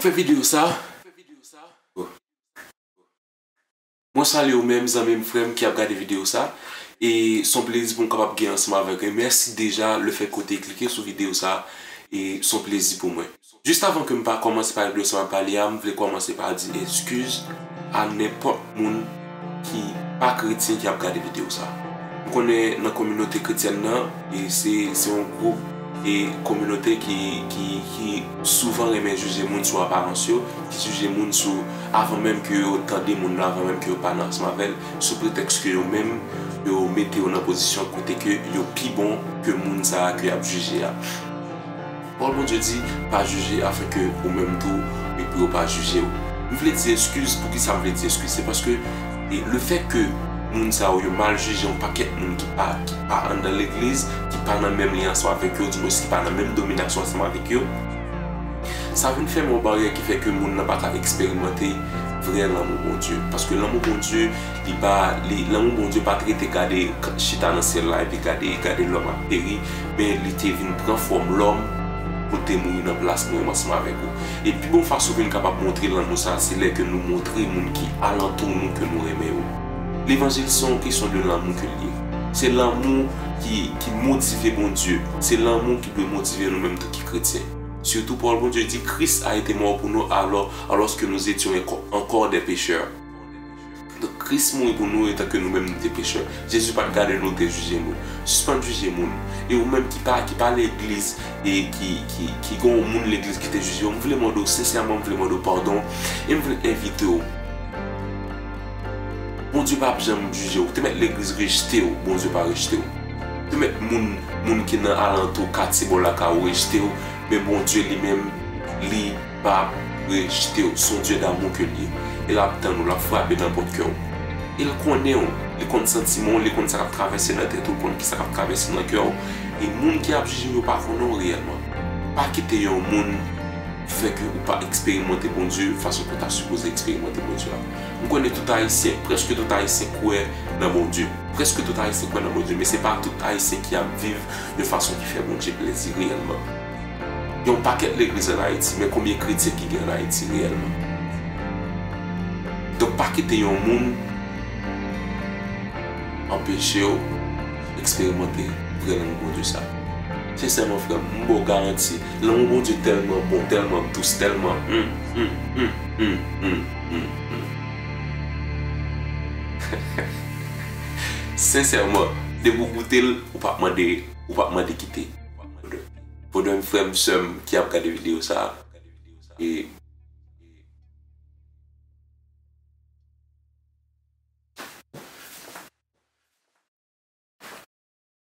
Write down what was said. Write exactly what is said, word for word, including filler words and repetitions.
Fè videyo sa. Mwen salye w menm, zanmi m, frè m ki ap gade videyo sa. E se yon plezi pou m kapab gen ansanm avèk ou. E mèsi deja lefètke w te klike sou videyo sa. E se yon plezi pou mwen. Jis avan ke m pa kòmanse pale de sa m ap pale a, m vle kòmanse pa di eskiz a nenpòt moun ki pa kretyen ki ap gade videyo sa. M konnen nan kominote kretyèn nan, e se, se yon gwoup e kominote ki, ki, ki souvan renmen jije moun sou aparans yo, ki jije moun sou, avan menm ke yo tande moun nan, avan menm ke yo pale ansanm avè l, sou pretèks ke yo menm, yo mete yo nan pozisyon kote ke yo pi bon ke moun sa a ke y ap jije a. Pawòl Bondye di, pa jije afenke ou menm tou, e pou yo pa jije w. M vle di eskiz, poukisa m vle di eskiz? Se paske e lefètke moun sa yo, yo mal jije yon pakèt moun ki pa, ki pa anndan legliz, ki pa nan menm lyen ansanm avèk yo, dimwens ki pa nan menm dominasyon ansanm avèk yo, sa vin fèmen yon baryè ki fè ke moun nan pa ka eksperimante vrè lanmou Bondye. Paske lanmou Bondye, li pa, li, lanmou Bondye pa t rete gade, chita nan syèl la, epi gade, gade lòm ap peri, men li te vin pran fòm lòm pou l te mouri nan plas mwen ansanm avèk ou. E pi bon fason pou n kapab montre lanmou sa, se lè ke nou montre moun ki alantou nou ke nou renmen yo. Levanjil se yon kesyon de lanmou ke l ye. Se lanmou ki, ki motive Bondye. Se lanmou ki dwe motive nou menm tou ki kretyen. Sitou pawòl Bondye di, Christ a été mort pour nous alors, alors que nous étions encore des pécheurs. Donk, Kris mouri pou nou etan ke nou menm nou te pechè. Jezi pa t gade nou, te jije nou. Sispann jije moun. E ou menm ki pa, ki pa legliz, e ki, ki, ki gen yon moun legliz ki te jije w, m vle mande w sensèman, m vle mande w padon, e m vle envite w. Bondye p ap janm jije w. Te mèt legliz rejte w, Bondye pa rejte w. Te mèt moun, moun ki nan alantou katye bò lakay ou rejte w, men Bondye li menm, li p ap rejte w. Se yon Dye damou ke l ye. E l ap tann ou, l ap frape nan pòt kè w. E l konnen w, li konn santiman w, li konn sa k ap travèse nan tèt ou, l konn kisa k ap travèse nan kè w. E moun ki ap jije w yo pa konnen w reyèlman. Pa kite yon moun fè ke ou pa eksperimante Bondye fason ke w ta sipoze eksperimante Bondye a. M konnen tout Ayisyen, prèske tout Ayisyen kwè nan Bondye. Prèske tout Ayisyen kwè nan Bondye, men se pa tout Ayisyen ki ap viv yon fason ki fè Bondye plezi reyèlman. Gen yon pakèt legliz ann Ayiti, men konbyen kretyen ki gen ann Ayiti reyèlman? Donk, pa kite yon moun anpeche w eksperimante vrè lanmou Bondye sa. Sensèman, frè m, m ba w garanti, lanmou Bondye tèlman bon, tèlman dous, tèlman, hmm, hmm, hmm. Sensèman, depi w goute l, ou p ap mande, ou p ap mande kite. Pandan frè m, sè m ki ap gade videyo sa, e